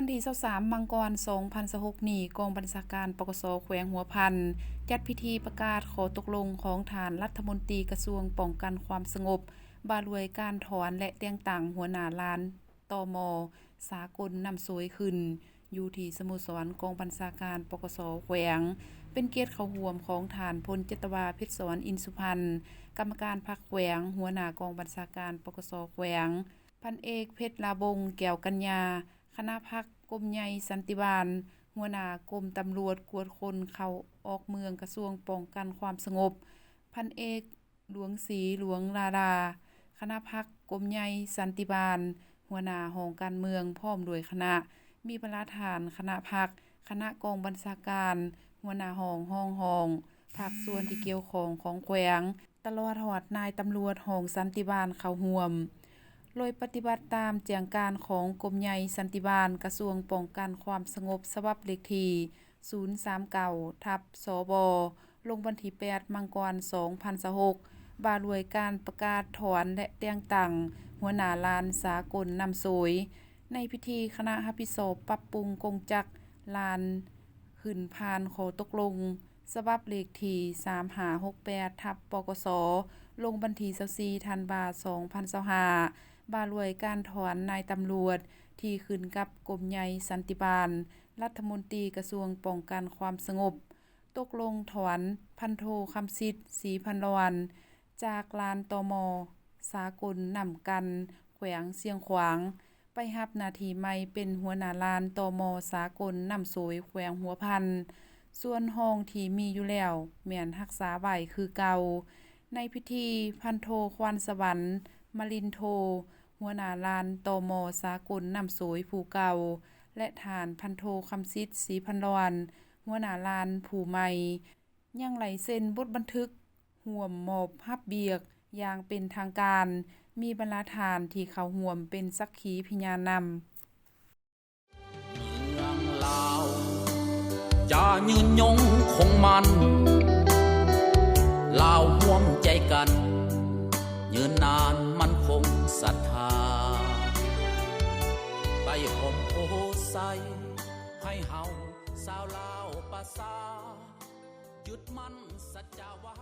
ວັນທີຊາວສາມ ມັງກອນ ສອງພັນຊາວຫົກນີ້, ກອງບັນຊາການ ປກສ ແຂວງຫົວພັນ ຈັດພິທີປະກາດຂໍ້ຕົກລົງຂອງທ່ານລັດຖະມົນຕີກະຊວງປ້ອງກັນຄວາມສະຫງົບ ວ່າດ້ວຍການຖອນ ແລະ ແຕ່ງຕັ້ງຫົວໜ້າລານ ຕມ ສາກົນນ້ຳໂສຍຂຶ້ນ ຢູ່ທີ່ສະໂມສອນກອງບັນຊາການ ປກສ ແຂວງ, ເປັນກຽດເຂົ້າຮ່ວມຂອງທ່ານ ພົນຈັດຕະວາ ເພັດສອນ ອິນສຸພັນ ກຳມະການພັກແຂວງ, ຫົວໜ້າກອງບັນຊາການ ປກສ ແຂວງ, ພັນເອກ ເພັດລາວົງ ແກ້ວກັນຍາ ຄະນະພັກກົມໃຫຍ່ສັນຕິບານ ຫົວໜ້າກົມຕຳຫຼວດກວດຄົນເຂົ້າອອກເມືອງ ກະຊວງປ້ອງກັນຄວາມສະຫງົບ, ພັນເອກ ຫຼວງສີ ຫຼວງລາດາ ຄະນະພັກກົມໃຫຍ່ສັນຕິບານ ຫົວໜ້າຫ້ອງການເມືອງ ພ້ອມດ້ວຍຄະນະ, ມີບັນດາທ່ານຄະນະພັກ, ຄະນະກອງບັນຊາການ, ຫົວໜ້າຫ້ອງ, ຮອງຫ້ອງ, ພາກສ່ວນທີ່ກ່ຽວຂ້ອງຂອງແຂວງ, ຕະຫຼອດຮອດນາຍຕຳຫຼວດຫ້ອງສັນຕິບານເຂົ້າຮ່ວມ, ໂດຍປະຕິບັດຕາມແຈ້ງການຂອງກົມໃຫຍ່ສັນຕິບານ ກະຊວງປ້ອງກັນຄວາມສະຫງົບ ສະບັບເລກທີ ສູນສາມເກົ້າ ທັບ ສບ ລົງວັນທີແປດ ມັງກອນ ສອງພັນຊາວຫົກ ວ່າດ້ວຍການປະກາດຖອນ ແລະ ແຕ່ງຕັ້ງຫົວໜ້າລານສາກົນນ້ຳໂສຍ. ໃນພິທີ, ຄະນະຮັບຜິດຊອບປັບປຸງກົງຈັກລານ ຂຶ້ນຜ່ານຂໍ້ຕົກລົງ ສະບັບເລກທີ ສາມຫ້າຫົກແປດ ທັບ ປກສ ລົງວັນທີຊາວສີ່ ທັນວາ ສອງພັນຊາວຫ້າ ວ່າດ້ວຍການຖອນນາຍຕຳຫຼວດທີ່ຂຶ້ນກັບກົມໃຫຍ່ສັນຕິບານ ລັດຖະມົນຕີກະຊວງປ້ອງກັນຄວາມສະຫງົບ, ຕົກລົງຖອນ ພັນໂທ ຄຳສິດ ສີພັນດອນ ຈາກລານ ຕມ ສາກົນນ້ຳກັນ ແຂວງຊຽງຂວາງ ໄປຮັບໜ້າທີ່ໃໝ່ເປັນຫົວໜ້າລານ ຕມ ສາກົນນ້ຳໂສຍ ແຂວງຫົວພັນ. ສ່ວນຮອງທີ່ມີຢູ່ແລ້ວແມ່ນຮັກສາໄວ້ຄືເກົ່າ. ໃນພິທີ, ພັນໂທ ຄວັນສະຫວັນ ມະລິນໂທ ຫົວໜ້າລານ ຕມ ສາກົນນ້ຳໂສຍຜູ້ເກົ່າ ແລະ ທ່ານ ພັນໂທ ຄຳສິດ ສີພັນດອນ ຫົວໜ້າລານຜູ້ໃໝ່ ຍັງໄດ້ເຊັນບົດບັນທຶກຮ່ວມມອບຮັບວຽກຢ່າງເປັນທາງການ, ມີບັນດາທ່ານທີ່ເຂົ້າຮ່ວມເປັນສັກຂີພະຍານນຳ. ເມືອງລາວຈະຍືນຍົງຄົງໝັ້ນ, ລາວຮ່ວມໃຈກັນ ຍືນນານໝັ້ນຄົງສັດທາ, ໄປໂຮມໂພໄຊ ໃຫ້ເຮົາຊາວລາວປະຊາ ຍຶດໝັ້ນສັດຈະວາ